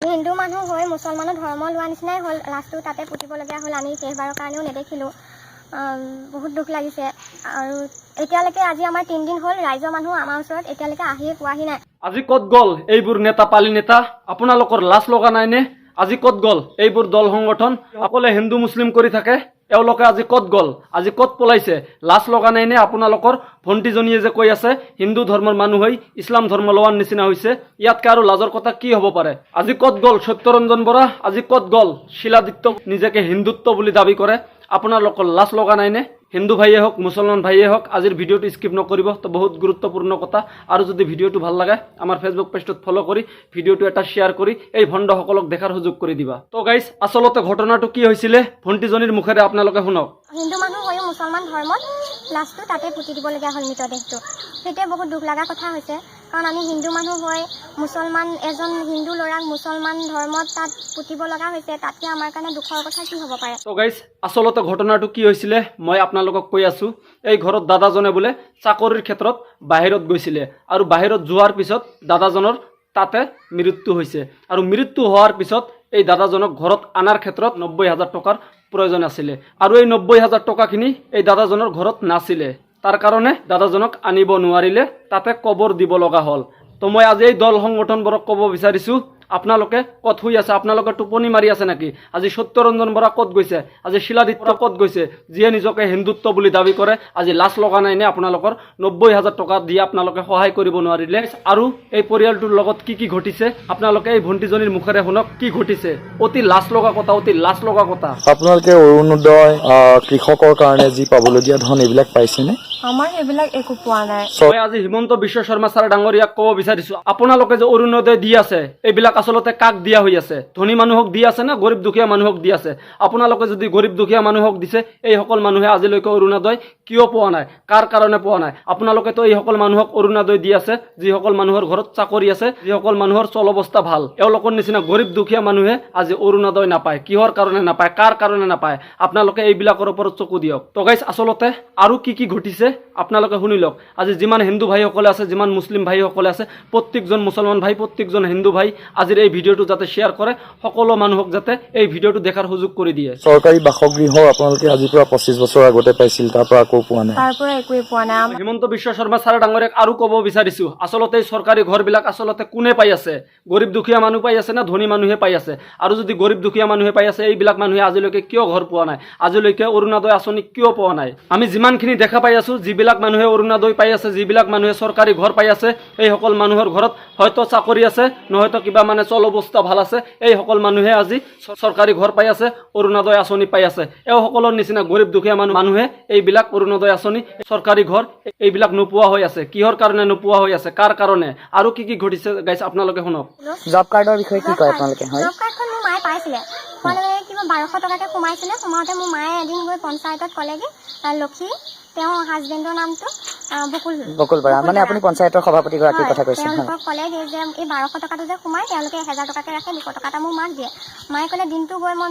হিন্দু মানুহ হৈ মুছলমানৰ ধৰ্ম লোৱা নিচিনাই হ'ল। লাষ্টটো তাতে পুতিবলগীয়া হ'ল। আমি শেষবাৰৰ কাৰণেও নেদেখিলোঁ। বহুত দুখ লাগিছে। আৰু এতিয়ালৈকে আজি আমাৰ 3 দিন হ'ল, ৰাইজৰ মানুহ আমাৰ ওচৰত এতিয়ালৈকে আহিয়ে পোৱাহি নাই। আজি ক'ত গ'ল এইবোৰ নেতা পালি নেতা? আপোনালোকৰ লাজ লগা নাইনে? আজি ক'ত গ'ল এইবোৰ দল সংগঠন? সকলে হিন্দু মুছলিম কৰি থাকে, এওঁলোকে আজি ক'ত গ'ল? আজি ক'ত পলাইছে? লাজ লগা নাইনে আপোনালোকৰ? ভণ্টিজনীয়ে যে কৈ আছে, হিন্দু ধৰ্মৰ মানুহ হৈ ইছলাম ধৰ্ম লোৱাৰ নিচিনা হৈছে, ইয়াতকৈ আৰু লাজৰ কথা কি হ'ব পাৰে? আজি ক'ত গ'ল সত্যৰঞ্জন বৰা? আজি ক'ত গ'ল শিলাদিত্য, নিজকে হিন্দুত্ব বুলি দাবী কৰে? আপোনালোকৰ লাজ লগা নাইনে? হিন্দু ভাইয়ে হওক, মুছলমান ভাইয়ে হওক, আজিৰ ভিডিঅ'টো স্কিপ নকৰিব। তো বহুত গুৰুত্বপূৰ্ণ কথা। আৰু যদি ভিডিঅ'টো ভাল লাগে, আমাৰ ফেচবুক পেজটোত ফ'ল' কৰি ভিডিঅ'টো এটা শ্বেয়াৰ কৰি এই ভণ্ডসকলক দেখাৰ সুযোগ কৰি দিবা। তো গাইজ, আচলতে ঘটনাটো কি হৈছিলে, ভণ্টিজনীৰ মুখেৰে আপোনালোকে শুনক। হিন্দু মানুহ হৈও মুছলমান ধৰ্মত লাষ্টটো তাতে পুতি দিবলগীয়া হ'ল মৃতদেহটো। সেইটোৱে বহুত দুখ লগা কথা হৈছে, কাৰণ আমি হিন্দু মানুহ হৈ মুছলমান এজন হিন্দু ল'ৰাক মুছলমান ধৰ্মত তাত পুতিব লগা হৈছে। তাতকৈ আমাৰ কাৰণে দুখৰ কথা কি হ'ব পাৰে? তো গাইজ, আচলতে ঘটনাটো কি হৈছিলে, মই আপোনালোকক কৈ আছোঁ। এই ঘৰত দাদাজনে বোলে চাকৰিৰ ক্ষেত্ৰত বাহিৰত গৈছিলে আৰু বাহিৰত যোৱাৰ পিছত দাদাজনৰ তাতে মৃত্যু হৈছে। আৰু মৃত্যু হোৱাৰ পিছত এই দাদাজনক ঘৰত অনাৰ ক্ষেত্ৰত 90,000 টকাৰ প্ৰয়োজন আছিলে আৰু এই 90,000 টকাখিনি এই দাদাজনৰ ঘৰত নাছিলে। তাৰ কাৰণে দাদাজনক আনিব নোৱাৰিলে, তাতে কবৰ দিব লগা হ'ল। তো মই আজি এই দল সংগঠনবোৰক ক'ব বিচাৰিছোঁ, আপোনালোকে ক'ত শুই আছে? আপোনালোকে টোপনি মাৰি আছে নেকি? আজি সত্যৰঞ্জন বৰা ক'ত গৈছে? আজি শিলাদিত্য ক'ত গৈছে, যিয়ে নিজকে হিন্দুত্ব বুলি দাবী কৰে? আজি লাজ লগা নাইনে আপোনালোকৰ? 90,000 টকা দি আপোনালোকে সহায় কৰিব নোৱাৰিলে। আৰু এই পৰিয়ালটোৰ লগত কি কি ঘটিছে, আপোনালোকে এই ভণ্টিজনীৰ মুখেৰে শুনক কি ঘটিছে। অতি লাজ লগা কথা, অতি লাজ লগা কথা। আপোনালোকে অৰুণোদয়, কৃষকৰ কাৰণে যি পাবলগীয়া ধন, এইবিলাক পাইছেনে? আমাৰ সেইবিলাক একো পোৱা নাই। মই আজি হিমন্ত বিশ্ব শৰ্মা ছাৰ ডাঙৰীয়াক ক'ব বিচাৰিছো, আপোনালোকে যে অৰুণোদয় দি আছে, এইবিলাক আচলতে কাক দিয়া হৈ আছে? ধনী মানুহক দি আছে নে গৰীব দুখীয়া মানুহক দি আছে? আপোনালোকে যদি গৰীব দুখীয়া মানুহক দিছে, এইসকল মানুহে আজিলৈকে অৰুণোদয় কিয় পোৱা নাই? কাৰ কাৰণে পোৱা নাই? আপোনালোকেতো এইসকল মানুহক অৰুণোদয় দি আছে, যিসকল মানুহৰ ঘৰত চাকৰি আছে, যিসকল মানুহৰ চল অৱস্থা ভাল। এওঁলোকৰ নিচিনা গৰীব দুখীয়া মানুহে আজি অৰুণোদয় নাপায়। কিহৰ কাৰণে নাপায়? কাৰ কাৰণে নাপায়? আপোনালোকে এইবিলাকৰ ওপৰত চকু দিয়ক। তো গাইজ, আচলতে আৰু কি কি ঘটিছে, আপোনালোকে শুনি লওক। আজি যিমান হিন্দু ভাইসকলে আছে, যিমান মুছলিম ভাইসকলে আছে, প্ৰত্যেকজন মুছলমান ভাই, প্ৰত্যেকজন হিন্দু ভাই আজিৰ এই ভিডিঅ'টো যাতে শ্বেয়াৰ কৰে, সকলো মানুহক যাতে এই ভিডিঅ'টো দেখাৰ সুযোগ কৰি দিয়ে। চৰকাৰী বাসগৃহ আপোনালোকে আজিৰ পৰা 25 বছৰ আগতে পাইছিল, তাৰ পৰা আকৌ পোৱা নাই? তাৰ পৰা একোৱে পোৱা নাই আমাৰ। হিমন্ত বিশ্ব শৰ্মা ছাৰ ডাঙৰীয়াক আৰু ক'ব বিচাৰিছো, আচলতে এই চৰকাৰী ঘৰবিলাক আচলতে কোনে পাই আছে? গৰীব দুখীয়া মানুহ পাই আছে নে ধনী মানুহে পাই আছে? আৰু যদি গৰীব দুখীয়া মানুহে পাই আছে, এইবিলাক মানুহে আজিলৈকে কিয় ঘৰ পোৱা নাই? আজিলৈকে অৰুণোদয় আঁচনি কিয় পোৱা নাই? আমি যিমানখিনি দেখা পাই আছো, যিবিলাক মানুহে অৰুণোদয় পাই আছে, যিবিলাক মানুহে চৰকাৰী ঘৰ পাই আছে, এইসকল মানুহৰ ঘৰত হয়তো চাকৰি আছে, নহয়তো কিবা মানে চল অৱস্থা ভাল আছে। এইসকল মানুহে আজি চৰকাৰী ঘৰ পাই আছে, অৰুণোদয় আঁচনি পাই আছে। এওঁসকলৰ নিচিনা গৰীব দুখীয়া মানুহে এইবিলাক অৰুণোদয় আঁচনি, চৰকাৰী ঘৰ এইবিলাক নোপোৱা হৈ আছে। কিহৰ কাৰণে নোপোৱা হৈ আছে? কাৰ কাৰণে? আৰু কি কি ঘটিছে গাইছ, আপোনালোকে শুনক। জব কাৰ্ডৰ বিষয়ে কি কয় আপোনালোকে? হয়। জব কাৰ্ডখন মোৰ মায়ে পাইছিলে। পোৱাৰ লগে লগে কিবা 1200 টকাকৈ সোমাইছিলে। সোমাওঁতে মোৰ মায়ে এদিন গৈ পঞ্চায়তত ক'লেগৈ, লক্ষী, তেওঁৰ হাজবেণ্ডৰ নামটো বকুল। বকুল বৰা, মানে আপুনি পঞ্চায়তৰ সভাপতিগৰাকীৰ কথা কৈছে, হয়। তেওঁলোকক ক'লেগৈ যে এই 1200 টকাটো যে সোমাই, তেওঁলোকে 1000 টকাকৈ ৰাখে, 200 টকা এটা মোৰ মাক দিয়ে। মায়ে ক'লে, দিনটো গৈ মই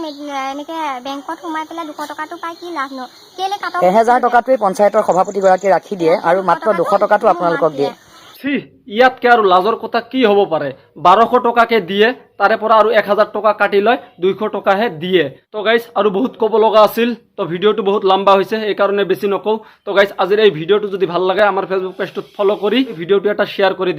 এনেকৈ বেংকত সোমাই পেলাই 200 টকাটো পাই কি লাভনো? কেলৈ কাটক? 1000 টকাটোৱে পঞ্চায়তৰ সভাপতিগৰাকীয়ে ৰাখি দিয়ে আৰু মাত্ৰ 200 টকাটো আপোনালোকক দিয়ে। চি, ইয়াতকে আৰু লাজৰ কথা কি হ'ব পাৰে? 1200 টকাকে দিয়ে, তাৰে পৰা আৰু 1000 টকা কাটি লয়, 200 টকাহে দিয়ে। তো গাইজ, আৰু বহুত ক'ব লগা আছিল, তো ভিডিঅ'টো বহুত লম্বা হৈছে, সেইকাৰণে বেছি নকওঁ। তো গাইজ, আজিৰ এই ভিডিঅ'টো যদি ভাল লাগে, আমাৰ ফেচবুক পেজটোত ফ'ল' কৰি ভিডিঅ'টো এটা শ্বেয়াৰ কৰি দিব।